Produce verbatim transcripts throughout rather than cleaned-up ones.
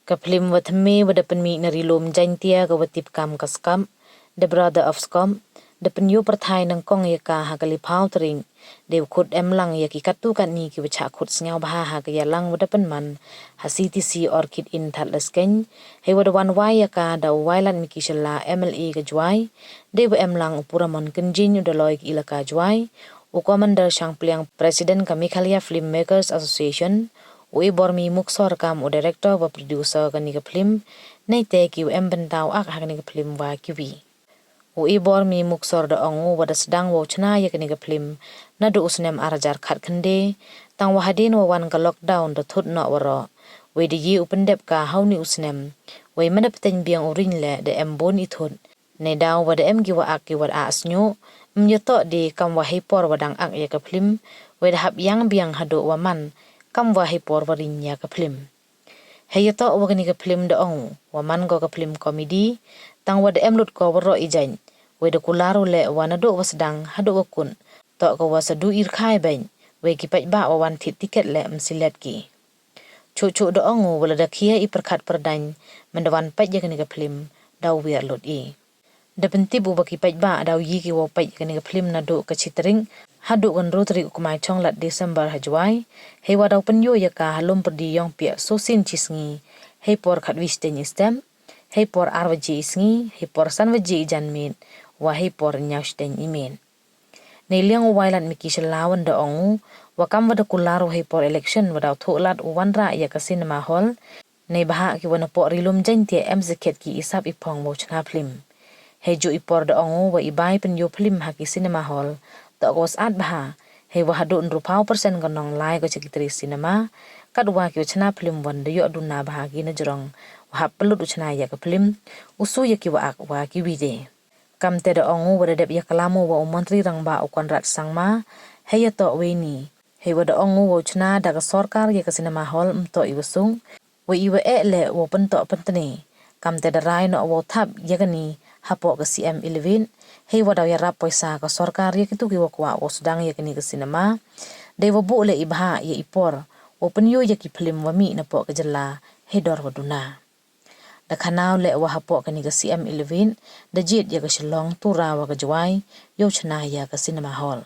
Ka phlim wa thymme wa da pynmih na ri lum Jaintia ka wa tip kam ka Skap, The Brother of Skop, da pynïoh pyrthai nyngkong ïa ka ha ka liphaw tarik. Dei wa khot em lang ïa ki katto katne ki wa chah khot sngewbha ha ka ïalang wa da pynman ha C T C Orchid Inn Thadlaskein. Hei wa da wan wai ïa ka da u Wailadmiki Shylla, M L A ka Jowai. Dei wa em lang u Puramon Kynjin, u Dolloi ka Elaka Jowai, u Commander Shangpliang, President ka Meghalaya Filmmakers Association, u Ibormi Muksor kam u Director wa Producer kane ka phlim. Neite ki wa em bynta u ak ha kane ka phlim wa kiwi. U Ibormi Muksor da ong u wa da sdang wow chna ïa kane ka phlim naduh u snem ar hajar khatkhyndai, tang wa hadien wa wan ka lockdown da thut noh waroh. Wei da ïeh u pyndep ka ha une u snem. Wei mynda pteng biang u ring leh da em bun i thut. Neidaw wa da em ki wa ak ki wa da ah sñiuh, ym ïoh toh de kam wa hei por wa dang ak ïa ka phlim, wei da hap ïang biang haduh wa man kam wa hei por wa ring ïa ka phlim. Hei ïoh toh wa kane ka phlim da ong u wa man ko ka phlim comedy, tang wa da em lut ko waroh i jait. Wei da kular u leh wa naduh wa sdang haduh wa kut, toh ko wa sa du i rkhai beit. Wei ki paidbah wa wan thied tiket leh ym silet ki. Chuh chuh da ong u wa lada khia i pyrkhat pyrdaiñ mynda wan peit ïa kane ka phlim, daw wiar lut i. Da pyntip u wa ki paidbah daw ïoh ki wow peit ïa kane ka phlim naduh ka chi tarik haduh ka hynriew tarik u Kmaichonglad December ha Jowai. Hei wa daw pynïoh ïa ka ha lum pyrdi Ïongpiah shisien chi sngi. Hei por khatwi shiteng i step, hei por ar waje i sngi, hei por san waje i janmiet, wa hei por hynñiew shiteng i miet. Nei liang u Wailadmiki Shylla wan da ong u wa kam wa da kular u hei por election wa daw thuh lad u wanrah ïa ka cinema hall. Neibhah ki wa na poh ri lum Jaintia em sakhiat ki i sap i phong wow chna phlim. Hei juh i por da ong u wa i bai pynïoh phlim ha ki cinema hall, toh ko wa sat bha. Hei wa haduh hynriewphaw percent ka nonglai ko cha ki tre cinema. Katwa ki wa chna phlim wan da ïoh duna bha ki na jrong wa hap pynlut u chna ïa ka phlim, u su ïa ki wa ak wa kiwi de. Kamte da ong u wa da dep ïa ka lam u wa u Montri Rangbah u Conrad Sangma. Hei ïa toh wei ni. Hei wa da ong u wa u chna da ka sorkar ïa ka cinema hall ym toh i wa suk. Wa i wa eh leh wa pyntoh pyntne. Kamte da rai noh wa u thap ïa kane hapoh ka C M Elevate. Hei wa daw ïarap poisa ka sorkar ïa kitu ki wa kwah wow sdang ïa kane ka cinema. Dei wa buh leh i bha ïa i por wow pynïoh ïa ki phlim wa mih napoh ka jylla hei dor wa duna. Da khana u leh wa hapoh kane ka C M Elevate, da jied ïa ka Shillong, Tura wa ka Jowai, yow chna ïa ka cinema hall.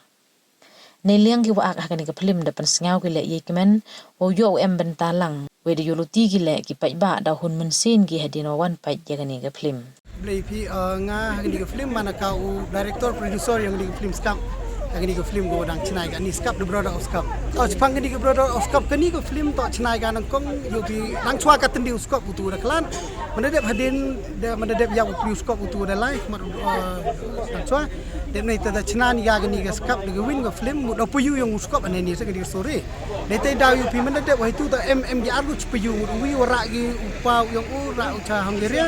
Nei liang ki wa ak ha kane ka phlim da pynsngew ki leh ïa i kmen, wow ïoh u em bynta lang, wei da ïoh luti ki leh ki paidbah daw hun mynsiem ki hadien wa wan peit ïa kane ka phlim. Blei phi, eh, nga ha kane ka phlim man ka u director producer ïa kane ka phlim Skap. Ha kane ka phlim ko dang chna ïa kane Skap, The Brother of Skap. To chpang kane ka Brother of Skap, kane ka phlim to chna ïa ka nyngkong, ïoh phi dang chwa ka tynde u Skap utu da khlad. Mynda dep hadien da mynda dep ïa u phi u Skap utu da lai, mat, eh, dang chwa. Dep nei ta da chna ni ka kane ka Skap da ka win ka phlim, mut da pyu ïong u Skap ane ni sa kane ka story. Nei te daw ïoh phi mynda dep wa hitu ta em em ki argu chpyu mut u wi wa rah ki u pa u ïong u rah u cha Hungary.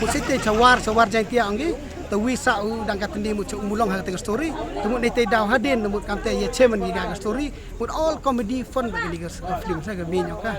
Mut site cha war, cha war Jaintia ong ki. Ta wi sa u dang ka tynde mut cha u mulong ha kata ka story. Ta mut nei te daw hadien mut kamte ïa chairman ki ka story. Mut all comedy fun ba kane ka film sa ka main ïong ka.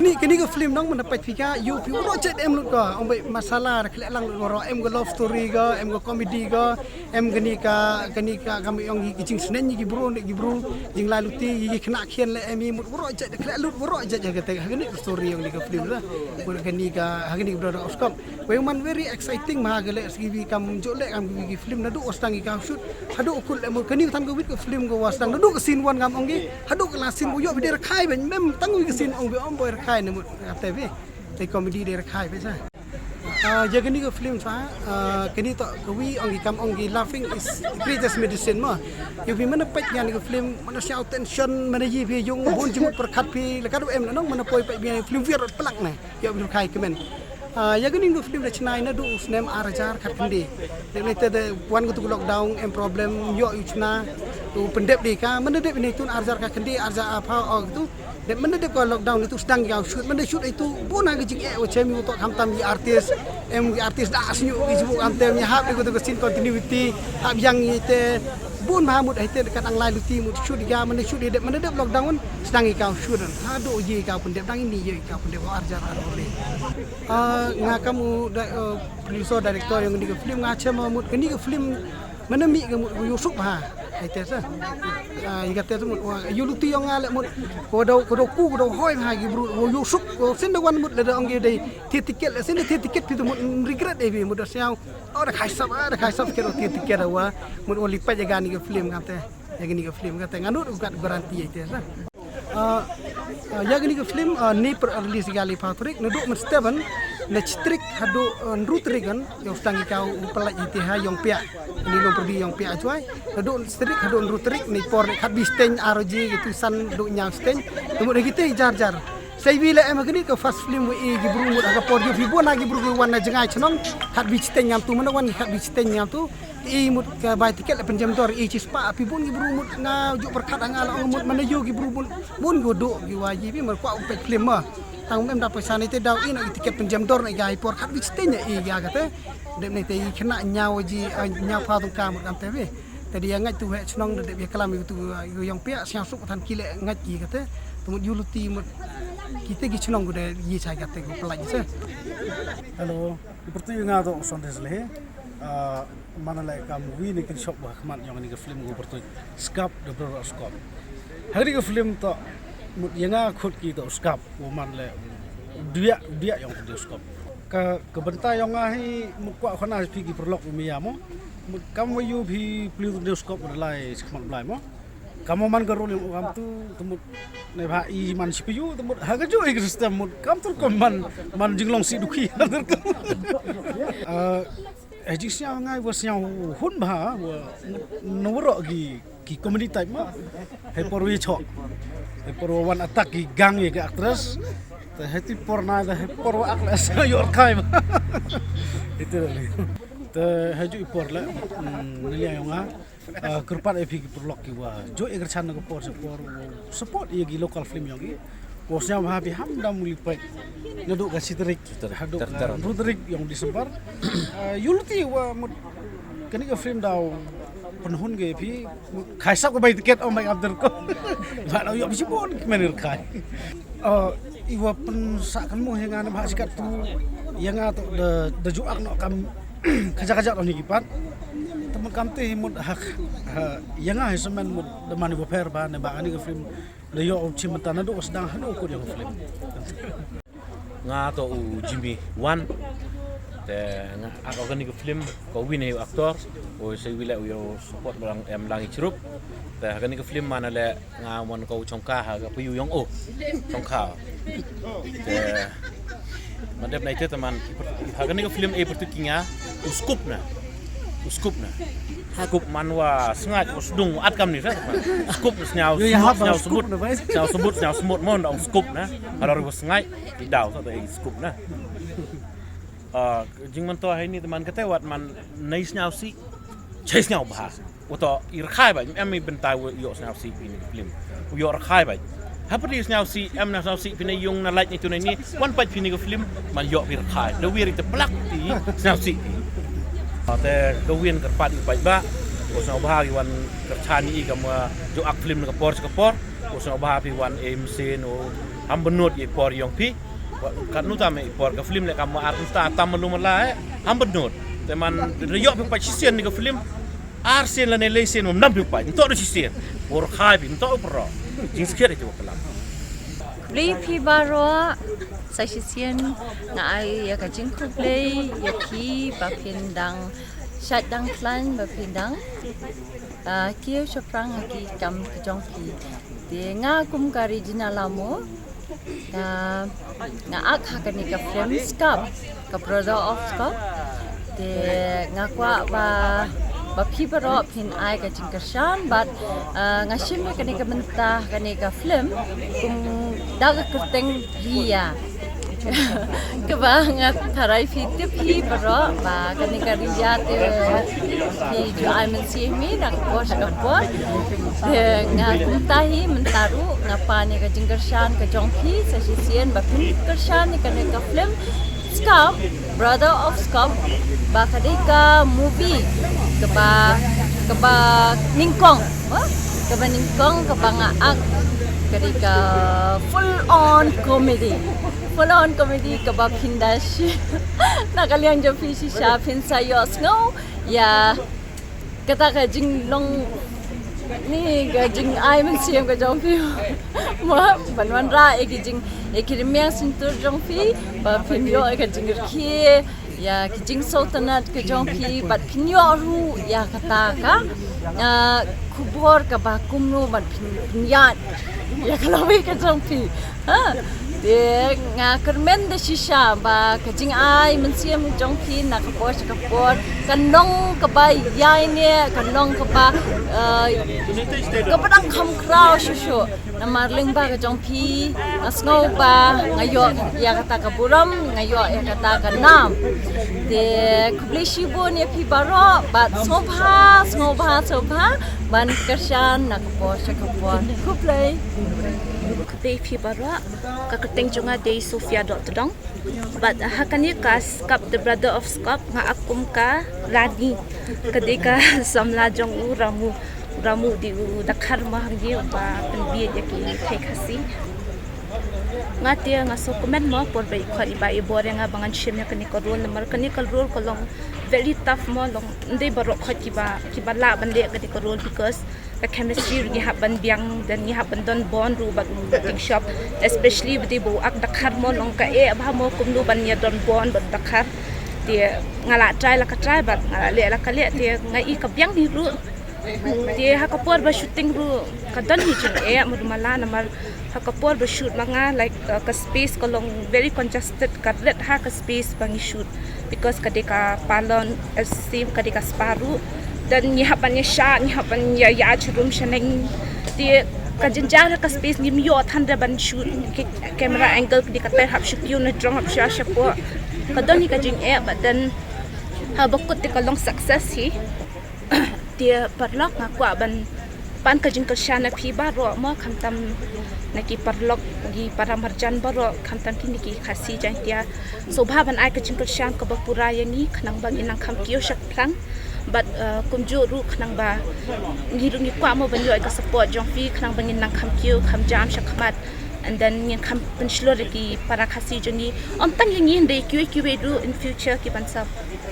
Ni kane ka film nong mynda peit phi ka ïoh phi u ro chet em lut ka. Ong bai masala da khleh lang lut ro em ka love story ka, em ka comedy ka. Em kane ka, kane ka kam ïong ki jingsneng ki bru ne ki bru, jinglai luti ki khynnah khian le em i mut waroh jait khleh lut waroh jait ha kata ha kane ka story ïong kane ka film la. Mut kane ka ha kane ka Brother of Skop. Wei man very exciting ma ha ka le sgi wi kam jooh le kam ki film naduh wa sdang ki kam shoot. Haduh kut le mut kane tang ka wit ka film ko wa sdang naduh ka scene wan kam ong ki. Haduh ka last scene ko ïoh bi der khai ben mem tang wi ka scene ong bi ong boi khai ne mut kata bi. Te comedy der khai ben sa. Ah, ïa kane ka film sa, ah, kane to ka wi ong ki kam ong ki laughing is greatest medicine mo. Ïa phi mana peit ïa kane ka film, mana siaw tension, mana ïa phi ïong bun jingmut pyrkhat phi, la ka du em na nong mana poi peit ïa film wir plak ne. Ïa phi khai kmen. Ah, ïa kane ka film da chnai naduh u snem ar hajar khatkhyndai. Dep ne te da wan ka tu lockdown em problem ïoh u chna u pyndep de ka, mana dep ne tun ar hajar khatkhyndai, ar hajar arphew o tu. Dep mynda dep ka lockdown itu sdang ïa u shoot, mynda shoot itu bun ha ka jingeh wa chem ïa u to khamtam ïa artist, em ïa artist da sñiuh ïa jubuk am tem ïa hap ïa ka scene continuity, hap yang ïa te bun bha mut ite ka dang lai luti mut shoot ïa mynda shoot ïa dep mynda dep lockdown sdang ïa ka shoot haduh ïa ka pyndep dang ini ïa ka pyndep ar hajar arphew. Ah, nga kam u da, eh, producer director ïa kani ka film nga chem mut kani ka film Mana mi ka mut yu suk bha. Ai te sa. Ai ka te mut wa yu luti yong ale mut. Ko do ko do ku ko do hoi bha ki bru ko yu suk ko sin da wan mut le da ong ki dei ti tiket le sin da ti tiket pi mut regret e bi mut da siaw. O da khai sap da khai sap ke do ti tiket wa mut o lipat ya gani ka film ka te. Ya gani ka film ka te nganut u kat garanti ai te sa. Ah, ah, ya kani ka film, ah, ni per release ga li Patrick, naduk man Steven, na chitrik hadu, ah, nru trigan, yong stang ika u pelaj iti ha yong pia. Ni long perdi yong pia ajwai. Naduk chitrik hadu nru trik ni por ni khat bi steng R G gitu san du nyang steng. Tumut kita jar jar. Sai bila em kani ka first film wi i gi bru mut aga por gi fi bon agi bru gi wan na jengai chnong. Khat bi steng nyam tu mana wan khat bi steng nyam tu. I mut ka bai tiket la pynjem dor i chi spah pi bun ki bru mut nga ju perkat nga la ong mut mana yo ki bru bun bun go do ki wa ji pi mar kwa um pek film ma tang mem da paisa ni te daw i na i tiket pynjem dor na i ga i por khat bi chiteng i ga ka te dem ni te i khna nyaw ji nyaw pha tong ka mut am te bi te dia ngat tu he chnong de de klam i tu yong pia siang suk than ki le ngat ki ka te tu mut yu luti mut ki te ki chnong go de yi chai ka te go pelaj se. Hello. Pyrtuit nga to Sunday Sleh. Ah, mana lai ka movie ni kin shop ba khmat yong ni ka film ko pyrtuit Skap the Brother of Skop. Hari ka film to mut yong nga khut ki to Skap ko man le dia dia yong to Skop. Ka ka benta yong nga hi mut kwa khana pi ki perlok mi ya mo. Mut kam wa yu pi pliu to Skop mut lai khmat blai mo. Kam man ka role kam tu tumut ne ba i man sipiu tumut ha ka ju i system mut kam tu kam man man jinglong si dukhi. Ah, eh jing sia ngai wa sia hun ba wa no ro gi ki comedy type ma. Hai por wi chok hai por wan attack ki gang ye ki actress. Te hai ti por na hai por wa ak la sa yor kai ma. Itu le te hai ju i por le ne le yong nga. Ah, kyrpad ïa phi ki paralok ki wa jooh ïa ka chan na ka por sha por, support ïa ki local film yong ki. Ko sñiaw bha phi ham dam u li peit. Naduh ka shi tarik haduh ka hynriew tarik yong December. Ah, ïa lynti wa mut kane ka film daw pynhun ka ïa phi. Khai sap ka bai tiket, oh my God, ko. Ba daw ïoh bishibun ki mane rkhai. Ah, i wa pynsah kynmaw ïa nga na bha shi katto ïa nga to da da juak noh kam. Kajak kajak noh ni ki pat. Te mut kam te mut hak ha ïa nga hi semen mut da mane bapher ba ne ba ani ka film da ïoh u chim mynta naduh sdang haduh kut ïa ka film. Nga to u Jimmy Wan. Te nga ak kani ka film ko win hi u actor. Ko sei wile u ïoh support lang em lang i chirup. Te kani ka film mana le nga mon ko chongka ha ka piu yong o chongka. Te ma dep nai te teman ha kani ka film e pertu kinga u scoop na u scoop na scoop man wa sngat u sdung at kam ni sa scoop na sñiaw sñiaw sñiaw subut sñiaw subut sñiaw subut mon da u scoop na halor wa sngat i daw sa te scoop na. Ah, jingmyntoi ha ini teman kata wat man nai sñiaw si chai sñiaw bha. Uto i rkhai ba em i bentai u ïoh sñiaw si ini film. U ïoh rkhai ba. Hapdi sñiaw si em na sñiaw si phi na yung na lait ni tu ni wan pait phi ni ka film man ïoh phi rkhai. Da wir i te plak ti sñiaw si. Te ka win kyrpad i pait ba. U sñiaw bha i wan kyrchan i kam jo ak film na ka por ka por. U sñiaw bha phi wan em sin u ham benut i por yong phi. Kat nu tam i por ka film le kam ar ta tam lu mala eh. Ham benut. Te man ïoh phi pait shisien ni ka film. Ar sien lane lei sien mem nam phi pait. Ntok du shisien. Bor khai phi ntok u pro. Jing skhiat itu pelam. Khublei phi baroh sa shisien nga ai ïa ka jingkhublei ïa phi ba phin dang shat dang klan ba phin dang. Ah, kiew shaphrang ha ki kam ki jong ki. Te nga kum ka Regina Lamo. Nga nga ak ha kane ka film Skap ka Brother of Skop. Te nga kwah ba ba phi baroh phin ai ka jingkyrshan bad ah, nga shim ïa kane ka mynta kane ka film kum da ka kyrteng Ria. Kaba nga tharai phi tip hi baroh ba kane ka Ria te phi ju ai mynsiem hi na ka por sha ka por. Te nga kumta hi mynta ruh nga pan ïa ka jingkyrshan ka jong phi sa shisien ba phin kyrshan ïa kane ka film Skop, Brother of Skop ba ka dei ka movie kaba kaba nyngkong. Kaba nyngkong kaba nga ak ka dei ka full on comedy. Full on comedy kaba phin da shi na ka liang jong phi shisha phin sa ïoh sngew ïa Kata ka jinglong ni ka jingai mynsiem ka jong phi. Mo ban wanrah ïa ki jing ïa ki rmiang syntur jong phi ba phin ïoh ïa ka jingrkhie ïa ki jingsngewtynnat ka jong phi bad phin ïoh ruh ïa kata ka, ah, khubor kaba kumno ban phin, phin ïaid ïa ka lawei ka jong phi. Ha, te nga kyrmen da shisha ba ka jingai mynsiem jong phi na ka por sha ka por kan long kaba ïaineh, kan long kaba, eh, kaba dang kham khraw shuh shuh. Namar lyngba ka jong phi nga sngew ba nga ïoh ïa kata ka burom, nga ïoh ïa kata ka nam. Te khublei shibun ïa phi baroh bad sngewbha, sngewbha, sngewbha ban kyrshan na ka por sha ka por. Khublei. Khublei phi baroh. Ka kyrteng jong nga dei Sophia Dohtdong. Bad ha kane ka Skop, The Brother of Skop, nga act kum ka Rani. Ka dei ka samla jong u Ramu. U Ramu dei u dkhar mo hangne uba pynbieit ïa ki thei Khasi. Nga te nga sngewkmen mo por ba i khot i Bah i bor ïa nga ba ngan shim ïa kane ka role namar kane ka role ka long very tough mo, long ym dei baroh khoit kiba, kiba lah ban leh kane ka role because ka chemistry ruh ngi hap ban biang, then ngi hap ban don bond ruh bad u acting shop, especially ba dei ba u act dkhar mo, long ka eh bha mo kumno ban ïa don bond bad dkhar. Te nga la try la ka try bad nga la leh la ka leh, te nga i ka biang hi ruh. Te ha ka por ba shooting ruh ka don hi jingeh madu mala namar ha ka por ba shoot ma nga, like, uh, ka space ka long very congested, ka ret ha ka space ba ngi shoot because ka dei ka parlor, eh, same ka dei ka spa ruh. Then ngi hap ban ïa shah, ngi hap ban ïa, ïa chirum shaneng. Te ka jynjar ha ka space ngim ïoh than da ban shoot, ki camera angle ka dei ka ter hap shu kiew na jrong hap sha shapoh. Ka don hi ka jingeh, but then ha ba kut te ka long success hi. Te paralok nga kwah ban pan ka jingkyrshan na phi baroh mo, khamtam na ki paralok ki para marjan baroh, khamtam kine ki Khasi Jaiñtia. Sngewbha ban ai ka jingkyrshan kaba pura ïa ngi khnang ba ngin nang kham kiew shaphrang. Bad, uh, kumjuh ruh khnang ba ngi ruh ngi kwah mo ban ïoh ïa ka support jong phi khnang ba ngin nang kham kiew kham jam shakhmat. And then ngin kham pynshlur ïa ki para Khasi jong ngi. Ym tang ïa ngi, hynrei kiwei kiwei ruh in future ki ban sa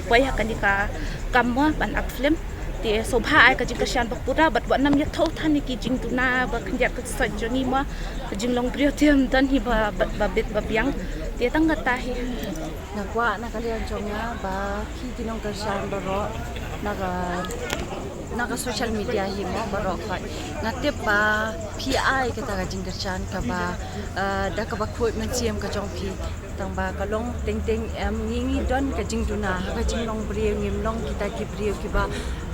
poi ha kane ka kam mo ban act film. Te sngewbha ai ka jingkyrshan ba pura bad wat nang ïathuh than ïa ki jingduna ba khyndiat ka sait jong ngi mo. Ka jinglong briew te ym don hi ba, ba, ba bit ba biang. Te tang kata hi. Nga kwah na ka liang jong nga ba phi ki nongkyrshan baroh na ka, na ka social media hi mo baroh khoit. Nga tip ba phi ai kata ka jingkyrshan kaba, eh, da kaba khuid mynsiem ka jong phi. Tang ba ka long teng teng em ngi ngi don ka jingduna ha ka jinglong briew, ngim long kita ki briew kiba,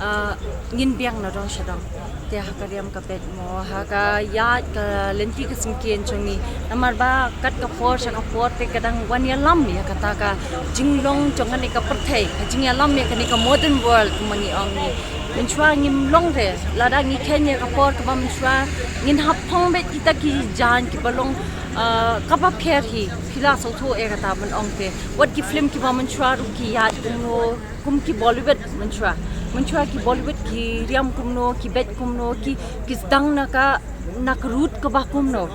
eh, ngin biang na dong sha dong. Te ha ka riam ka peit mo, ha ka ïaid ka lynti ka syngkien jong ngi. Namar ba kat ka por sha ka por te ka dang wan ïalam ïa kata ka jinglong jong kane ka pyrthei, ka jingïalam ïa kane ka modern world kumba ngi ong ngi. Mynshuwa ngim long re, lada ngi kheiñ ïa ka por kaba mynshuwa ngin hap phong beit kita ki jaiñ kiba long, ah, kaba pher hi. Phi la sngewthuh ïa kata ban ong te wat ki film kiba mynshuwa ruh ki ïaid kumno, kum ki Bollywood mynshuwa. Mynshuwa ki Bollywood ki riam kumno, ki beit kumno, ki, ki sdang na ka, na ka route kaba kumno.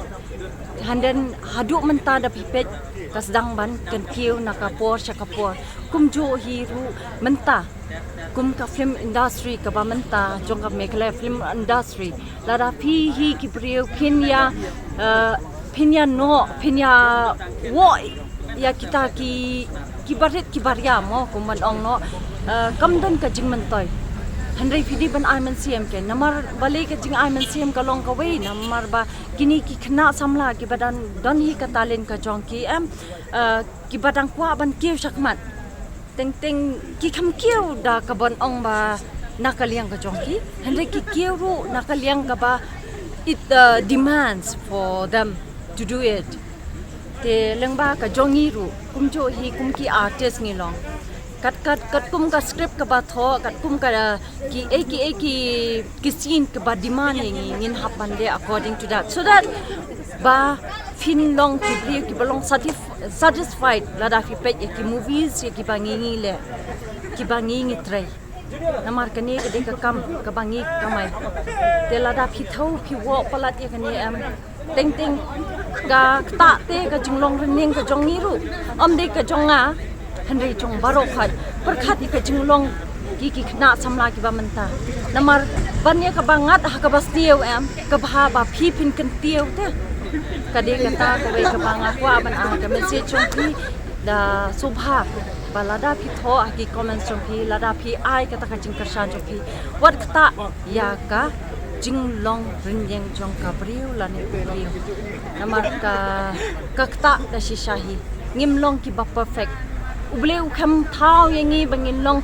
Hynrei haduh mynta da phi peit ka sdang ban kyntiew na ka por sha ka por. Kumjuh hi ruh mynta kum ka film industry kaba mynta jong ka Meghalaya film industry. Lada phi hi ki briew phin ïa, eh, phin ïa noh, phin ïa woh ïa kita ki, ki barit ki baria mo, kum ban ong noh, eh, kam don ka jingmyntoi. Hynrei phi dei ban ai mynsiem ke, namar balei ka jingai mynsiem ka long kawei, namar ba kine ki khynnah samla kiba don, don hi ka talent ka jong ki em, eh, kiba dang kwah ban kiew shakhmat. Teng teng ki kham kiew da kaban ong ba na ka liang ka jong ki. Hynrei ki kiew ruh na ka liang kaba it, uh, demands for them to do it. Te lyngba ka jong ngi ruh kumjuh hi kum ki artist ngi long. Kat kat katkum ka script kaba thoh, katkum ka, uh, ki ei ki ei ki, ki scene kaba demand ïa ngi, ngin hap ban leh according to that. So that ba phin long ki briew kiba long satisf-, satisfied lada phi peit ïa ki movies ïa kiba ngi ngi leh, kiba ngi ngi trei. Namar kane ka dei ka kam kaba ngi kamai. Te lada phi thaw phi woh palat ïa kane em, teng teng ka ktah te ka jinglong rynïeng ka jong ngi ruh, ym dei ka jong nga, hynrei jong baroh khoit. Pyrkhat ïa ka jinglong Ki khynnah samla kiba mynta. Namar ban ïa kaba ngat ha kaba sniew em, kaba ha ba phi phin kyntiew te. Ka dei kata kawei kaba nga kwah ban ai ka message jong phi da sngewbha ba lada phi thoh ha ki comments jong phi, lada phi ai kata ka jingkyrshan jong phi, wat kata ïa ka jinglong rynïeng jong ka briew lane u briew. Namar ka, ka kata da shisha hi. Ngim long kiba perfect. U Blei u khlem thaw ïa ngi ba ngin long,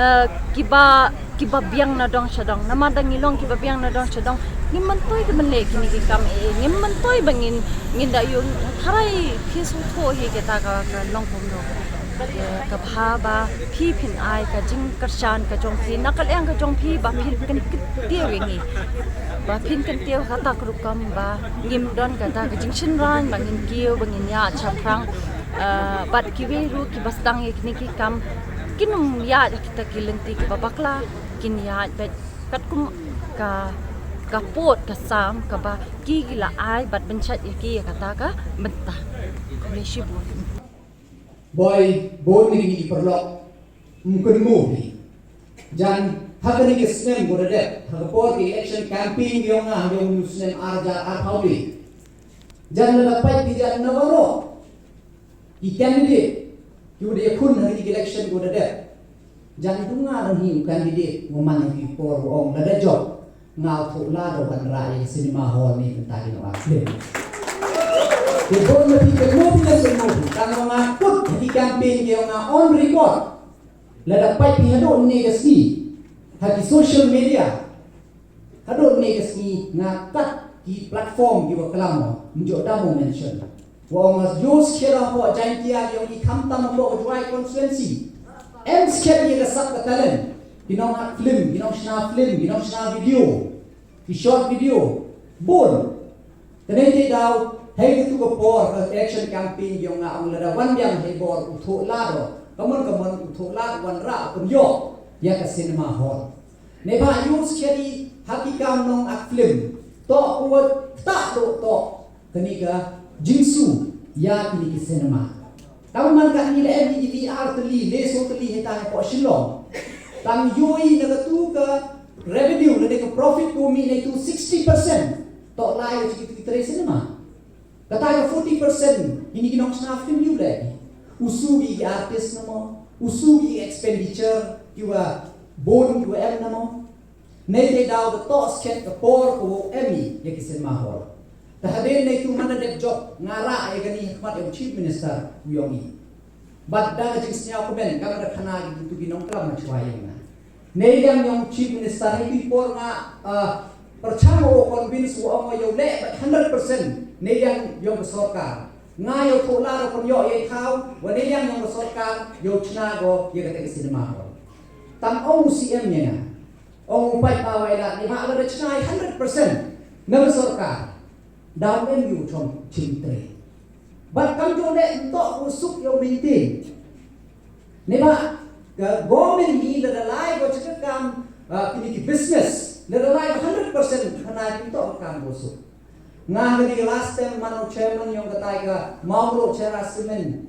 eh, kiba, kiba biang na dong sha dong. Namar da ngi long kiba biang na dong sha dong, ngim myntoi ka ban leh kine ki kam eh. Ngim myntoi ba ngin, ngin da ïoh tharai phi sngewthuh hi kata ka, ka long kumno. Eh, kaba ha ba phi phin ai ka jingkyrshan ka jong phi, na ka liang ka jong phi ba phin kyntiew ïa ngi. Ba phin kyntiew kata ka rukom ba ngim don kata ka jingshynrang ba ngin kiew ba ngin ïaid shaphrang. Ah, bad kiwei ruh kiba sdang ïa kine ki kam kin ym ïaid ha kita ki lynti kiba bakla, kin ïaid bad katkum ka, ka pud ka sam kaba ki la ai bad ban shait ïa ki ïa kata ka bynta. Khublei shibun. Boi, bun na kine ki paralok, ym kynmaw hi. Jan ha kane ka snem ba la dep, ha ka por ka election campaign ka jong nga ha u snem ar hajar arphew. Jan la peit phi jan na baroh ki candidate kiba da ïakhun ha kane ka election ba la dep. Jan tu nga dang hi u candidate, nga man ha ki por ba ong lada jop, nga u thoh lad u wanrah ïa ka cinema hall ne mynta ki nong act film. Te bun na phi kynmaw phi, kynmaw phi. Tang ba nga kut ha ki campaign ki ong nga on record. Lada peit phi haduh ne ka sngi ha ki social media, haduh ne ka sngi nga kat ki platform kiba klam, ym jooh da mo mention. Wa ong nga ïoh skhem hapoh Jaintia ki ong i khamtam hapoh ka Jowai constituency. Em skhem ïa ka sap ka talent. Ki nong act film, ki nong shna film, ki nong shna video, ki short video. Bun. Te neitei daw, hei katu ka por ka election campaign ki ong nga ong lada wan biang hei bor u thoh lad u. Kamon kamon u thoh lad wanrah u pynïoh ïa ka cinema hall. Neibhah ïoh skhem ha ki kam nong act film. Toh u wat kata toh toh kane ka jingsu ïa kine ki cinema. Tang man katne la em ïa ki V R tylli, le so tylli heta hapoh Shillong. Tang ïohi na katu ka revenue lane ka profit ko mih na itu sixty percent. Toh lai ïa kitu ki trei cinema. Kata ka forty percent ïa kine ki nong shna film ïa u leh. U su ïa ki artist namo, u su ïa ki expenditure kiwa bun kiwa em namo. Neitei daw da toh skhem ka por ko em ïa ki cinema hall. Te hadien neitu man da dep jop nga rah ïa kane ha khmat ïa u Chief Minister u ïong i. Bad da ka jingsngew kmen ka nga da khana ïa kitu ki nongklam na chwa ïa nga. Neiliang ïong Chief Minister ha itu i por nga, ah, pyrshang o convince u ong ïa u leh bad hundred percent neiliang ïong ka sorkar. Nga ïa u thoh lad u pynïoh ïa i thaw, wa neiliang ïong ka sorkar ïa u chna ko ïa kata ka cinema hall. Tang ong u C M ïa nga. Ong u paidbah Wailadmir, neibhah lada chna i hundred percent na ka sorkar, dang em ïa u chong chim trei. Bad kam jong leh ym toh u suk ïa u maintain. Neibhah ka government hi lada lai ko cha ka kam, ah, kine ki business, lada lai ko hundred percent khnai ym toh ka kam ko suk. Nga ha kane ka last term man u chairman ïong katai ka Mawmluh Cherra Cement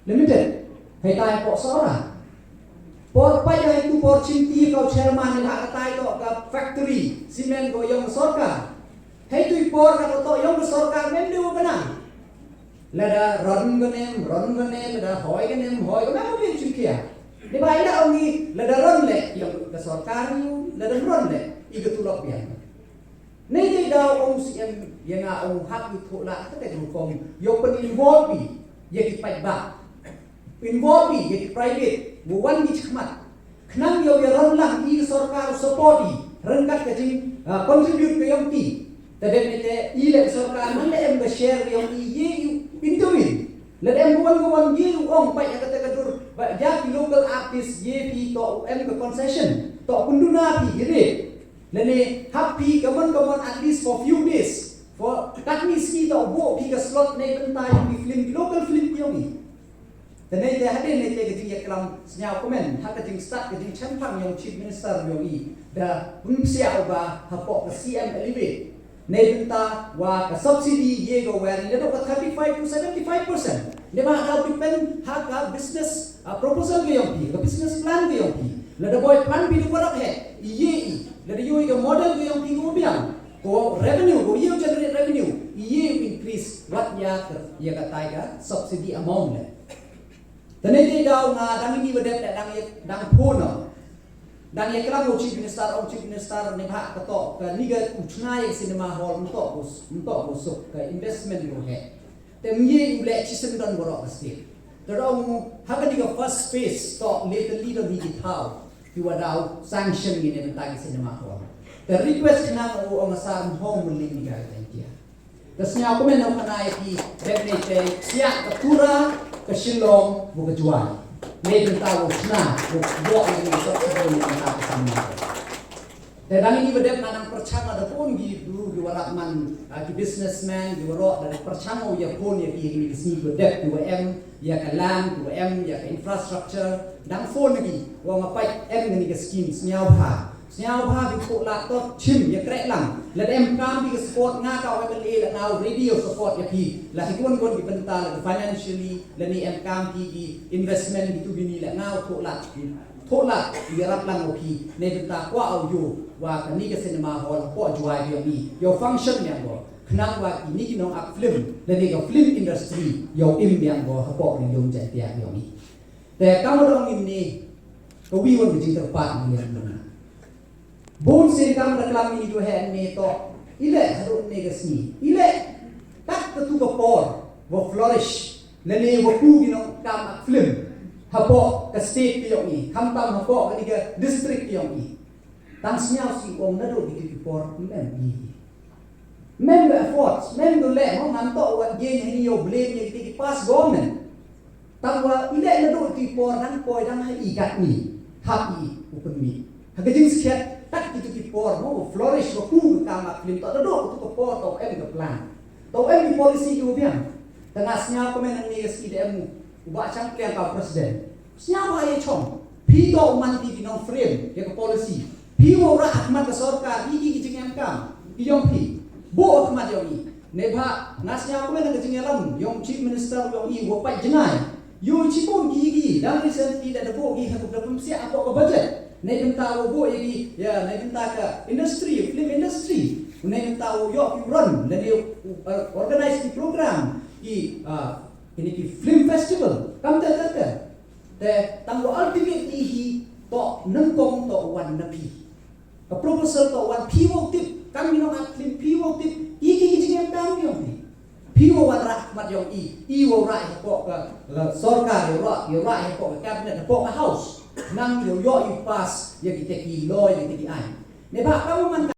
Limited. Hei tai pok sora. Por pa ïa hei tu por chinti ka u chairman ïa katai to ka factory cement ko ïong sorkar. Hei tu i por ka to ïong sorkar mem dei u bana. Lada ron ganem, ron ganem, lada hoi ganem, hoi ganem, mem u bim chinkia. Ni ba ila ongi lada ron le ïong ka sorkar ïong, lada ron le i ka tulok biang. Neitei daw ong u C M ïa nga ong hap ïa thoh lah kata ka rukom ïa pyn involve ïa ki paidbah, involve ïa ki private, wa wan ki chakhmat. Khnang ïa ïa ron lang i sorkar support i ryngkat ka jing, ah, contribute ka ïong ki. Te dei neitei i leh sorkar man leh em ka share ka ïong i ïa i intervene. Leh em ka wan ka wan ïa u ong pait ïa kata ka dur ba ïa ki local artist ïa ki to em ka concession to pynduna ki ri. Lane hap phi kamon kamon at least for few days. For katni sngi to buh phi ka slot ne bynta ïa ki film, ki local film ki ïong i. Te neitei hadien neitei ka jingïaklam sñiaw kmen ha ka jingstad ka jingchemphang ïong Chief Minister ïong i da pynpsiah u ba hapoh ka C M Elevate. Ne bynta wa ka subsidy ïa ka wer ne ka thirty-five to seventy-five percent. Ne ba da depend ha ka business, ah, proposal ka ïong phi, ka business plan ka ïong phi. Lada boi plan phi da waroh hi, ïa i. Lada ïoh i ka model ka ïong phi ka u biang, ko revenue, ko ïoh generate revenue, ïa i increase wat ïa ka, ïa ka tai ka subsidy amount le. Tane te daw nga dang ini wa dep dang ïa, dang phone. Dang ïa klam u Chief Minister, ong Chief Minister ne bha ka to ka ni ka u chna ïa cinema hall mto ko, mto ko suk ka investment ko he. Te mngi u leh chisem don waroh ka state. Te rong ha kani ka first phase to le te li don hi ki thaw ki wa daw sanction ngi ne mynta ki cinema hall. Te request khnang u ong sa mhong mun ling ni ka India. Te sñiaw kumno khana ïa ki dep ne te siah ka Tura ka Shillong wa ka Jowai. Ne mynta u khna u bok ne ka sop ka ne mynta ka samna. Te dang ini wa dep nga nang pyrchang da bun ki bru ki wa rap man, ah, ki businessman ki wa roh da pyrchang u ïa phone ïa ki ïa ki sngi wa dep ki wa em ïa ka land ki wa em ïa ka infrastructure dang phone ïa ki wa nga pait em ïa ki scheme sñiaw bha sñiaw bha ki pok la tot chim ïa krek lang la em kam ki support nga ka wa ka le la nga ready ïa support ïa ki la ki kon kon ki bynta la financially la ni em kam ki ki investment ki tu bini la nga pok la Thoh lad ïarap lang u phi ne bynta kwah u ïoh wa kani ka cinema hall hapoh Jowai ka ïong i ïoh function biang ko khnang wa kini ki nong ak film lane ka film industry ïoh im biang ko hapoh ri ïong Jaintia ka ïong i. Te kam dong im ni ka wi wan ka jingkyrpad ni ïa ngi. Bun sien kam da klam ni tu he ne to ile haduh ne ka sngi ile tak ka tu ka por wa flourish. Lane wa ku ki nongkam ak film hapoh ka state ka ïong i khamtam hapoh kani ka district ka ïong i. Tang sñiaw si ong naduh ki ki por mem i mem ka efforts mem du le mo ngam to wan ye ni yo blame ye ki past government. Tang wa i le naduh ki por nang poi dang ha i kat ni hap i u pynmih ha ka jingskhet tak ki tu ki por mo flourish wa ku ka kam ak film to naduh tu ka por to em ka plan to em ki policy ki u biang. Tang nga sñiaw komen nang ni ka C D M u ba chang pliang ka president sñiaw ba ye chong phi to u man phi ki nong frame ya ka policy phi wa rah khmat ka sorkar i ki ki jingem kam ki yong phi bo khmat yong i. Ne ba nga sñiaw komen nang ka jingyalam yong chief minister yong i wa pat jingai yu chi bun ki ki dang recently da da bo ki ha ku da pum sia ko ka budget ne bynta wa bo i ki ya ne bynta ka industry film industry ne bynta wa yok ki run ne ni organize ki program ki ini ki film festival kam te te te te tang wa ultimately hi to nengkong to wan na phi. Ka proposal to wan phi wa tip kam ni nong film phi wa tip i ki ki jingem kam ni yong phi. Phi wa wan rah mat yong i i wa rah hapoh ka sorkar ïa rah ïa rah hapoh ka cabinet hapoh ka house nang ïa ïa i pass ïa ki te ki law ïa ki te ki ain. Ne ba kam man